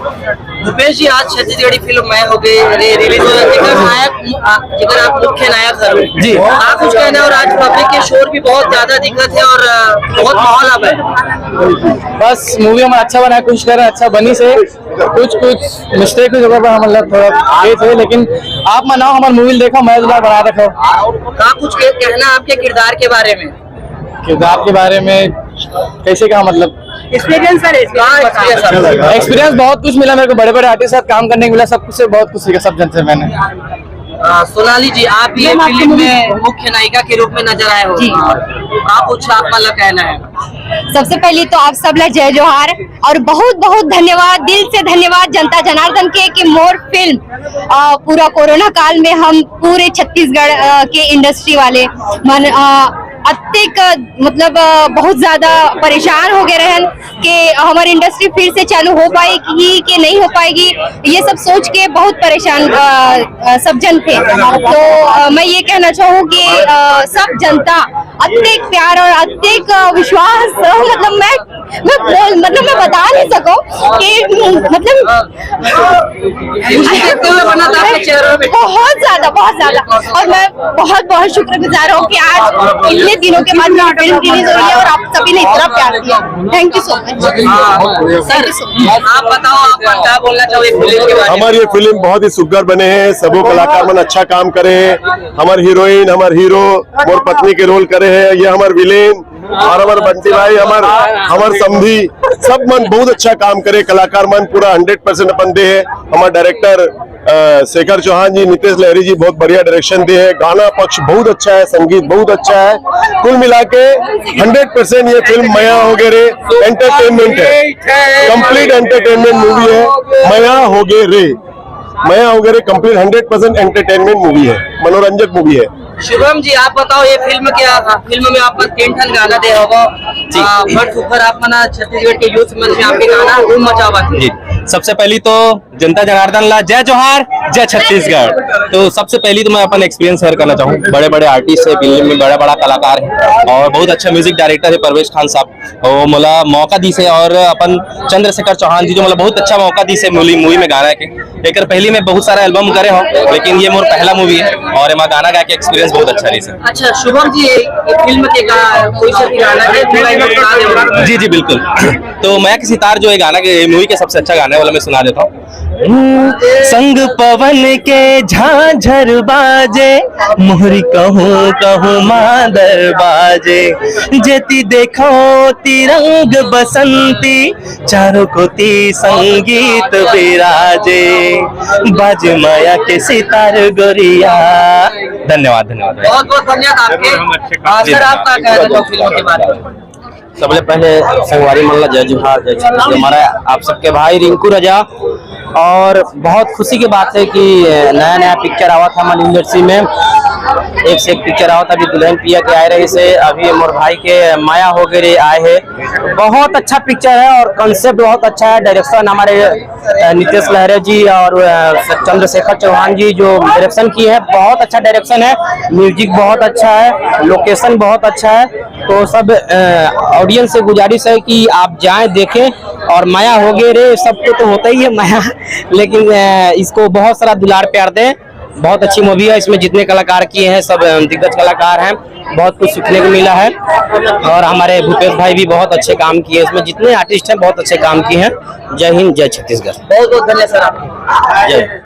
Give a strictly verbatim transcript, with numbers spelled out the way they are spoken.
भूपेश जी, आज छत्तीसगढ़ी फिल्म मैं होगे रे रिलीज हो रहा है, जेकर नायक, आ, जेकर आप मुख्य नायक हरो। जी। का कुछ कहना है? और आज पब्लिक के शोर भी बहुत ज्यादा दिखत है और, आ, बहुत माहौल अब है। बस मूवी हमर अच्छा बनाए कोशिश कर रहे हैं, अच्छा बनी से कुछ कुछ मिस्टेक हुई जगह पर हम मतलब थोड़ा लेट हुए, लेकिन आप मन आओ हमर मूवी देखो, मैं दुलार बना रखो। का कुछ कह- कहना आपके किरदार के बारे में? किरदार के बारे में कैसे कहा मतलब? एक्सपीरियंस सर, एक्सपीरियंस हाँ, बताओ। एक्सपीरियंस। एक्सपीरियंस बहुत कुछ मिला मेरे को, बड़े बड़े आर्टिस्ट साथ काम करने को मिला, सब कुछ से बहुत कुछ सीखा, सब जन से मैंने। आ, सोनाली जी, आप ये मैम, आपकी फिल्म मूवी में मुख्य नायिका के रूप में नजर आए हो। जी। का कुछ आप मतलब कहना है? सबसे पहले तो आप सब ला जय जोहार और बहुत बहुत धन्यवाद, दिल से धन्यवाद जनता जनार्दन के कि मोर फिल्म, अ, पूरा कोरोना काल में हम पूरे छत्तीसगढ़, अ, के इंडस्ट्री वाले मन, अ, अतेक, अ, मतलब, अ, बहुत ज्यादा परेशान हो गए रहन कि हमारी इंडस्ट्री फिर से चालू हो पाएगी कि नहीं हो पाएगी, ये सब सोच के बहुत परेशान, अ, अ, सब जन थे। तो, अ, मैं ये कहना चाहूँ कि, अ, सब जनता अतेक प्यार और अतेक, अ, विश्वास, अ, मतलब मैं मैं बोल, मतलब मैं बता नहीं सकूं कि मतलब खुशी देखते हुए बना था आपके चेहरे पे। बहुत ज्यादा, बहुत ज्यादा। और मैं बहुत बहुत शुक्रगुजार हूँ कि आज इतने दिनों के बाद मेरी फिल्म रिलीज हो रही है और आप सभी ने इतना प्यार दिया। Thank you so much। हाँ, सर, आप बताओ, आप क्या बोलना चाहो इस फिल्म के बारे में? हमारी ये फिल्म बहुत ही सुघर बने हैं, सबो कलाकार मन अच्छा काम करे हैं। हमार हीरोइन, हमार हीरो, मोर पत्नी के रोल करे हैं, ये हमार विलेन और हमार बंटी भाई, हमार हमार समधी, सब मन बहुत अच्छा काम करे, कलाकार मन पूरा हंड्रेड परसेंट अपन दे है। हमार डायरेक्टर, अ, शेखर चौहान जी, नितेश लहरी जी बहुत बढ़िया डायरेक्शन दे है, गाना पक्ष बहुत अच्छा है, संगीत बहुत अच्छा है। कुल मिला के हंड्रेड परसेंट ये फिल्म मया होगे रे एंटरटेनमेंट है, कंप्लीट एंटरटेनमेंट मूवी है। मया होगे रे, मया होगे रे complete hundred percent entertainment movie है, मनोरंजक मूवी है। शुभम जी, आप बताओ, ये फिल्म क्या था? फिल्म में आप तीन ठन गाना दे होगो। जी। आ, बड़ सुपर आप मना छत्तीसगढ़ के यूथ मंच में आपके गाना धूम मचावा थे। जी, सबसे पहली तो जनता जनार्दन ला जय जोहार, जय छत्तीसगढ़। तो सबसे पहली तो मैं अपन एक्सपीरियंस शेयर करना चाहूँ। बड़े बड़े आर्टिस्ट है फिल्म में, बड़ा बड़ा कलाकार है और बहुत अच्छा म्यूजिक डायरेक्टर है परवेश खान साहब। वो मोला मौका दिस हे और अपन चंद्रशेखर चौहान जी जो मोला बहुत अच्छा मौका दिस हे मूवी, मूवी में गाना के। एकर पहली मैं बहुत सारा एल्बम करे हूँ, लेकिन ये मोर पहला मूवी है और एमा गाना गा के एक्सपीरियंस बहुत अच्छा रही सर। अच्छा शुभम जी, ये, ये फिल्म के का कोई सा भी गाना है, थोड़ा एक बता दें। जी जी बिल्कुल। तो मैं किसी तार जो ये गाना के मूवी के सबसे अच्छा गाने वाला मैं सुना देता हूँ। संग पवन के झांझर बाजे, मोहरी कहूँ कहूँ मादर बाजे, जेती देखो तिरंग बसंती, चारों कोती संगीत विराजे, बाजे माया के सितार गोरिया। धन्यवाद, धन्यवाद। बहुत बहुत धन्यवाद आपके। आ, सर, आप क्या कहना चाहोगे फिल्म के बारे में? सबले पहले संगवारी मन ला जय जोहार, जय छत्तीसगढ़। हमारा आप सबके भाई रिंकू राजा, और बहुत खुशी की बात है कि नया नया पिक्चर आवा था हमारी इंडस्ट्री में, एक से एक पिक्चर आवा था। अभी दुल्हन पिया के आए रही से, अभी मोर भाई के माया होगे रे आए है। बहुत अच्छा पिक्चर है और कॉन्सेप्ट बहुत अच्छा है। डायरेक्शन हमारे, अ, नितेश लहरे जी और, अ, चंद्रशेखर चौहान जी जो डायरेक्शन किए हैं, बहुत अच्छा डायरेक्शन है। म्यूजिक बहुत अच्छा है, लोकेशन बहुत अच्छा है। तो सब ऑडियंस से गुजारिश है कि आप जाएं, देखें। और माया होगे रे, सबको तो होता ही है माया, लेकिन अ, इसको बहुत सारा दुलार प्यार दें। बहुत अच्छी मूवी है, इसमें जितने कलाकार किए हैं सब अ, दिग्गज कलाकार हैं। बहुत कुछ सीखने को मिला है और हमारे भूपेश भाई भी बहुत अच्छे काम किए हैं, इसमें जितने आर्टिस्ट हैं बहुत अच्छे काम किए हैं। जय हिंद, जय छत्तीसगढ़। बहुत बहुत धन्यवाद सर आपको। जय।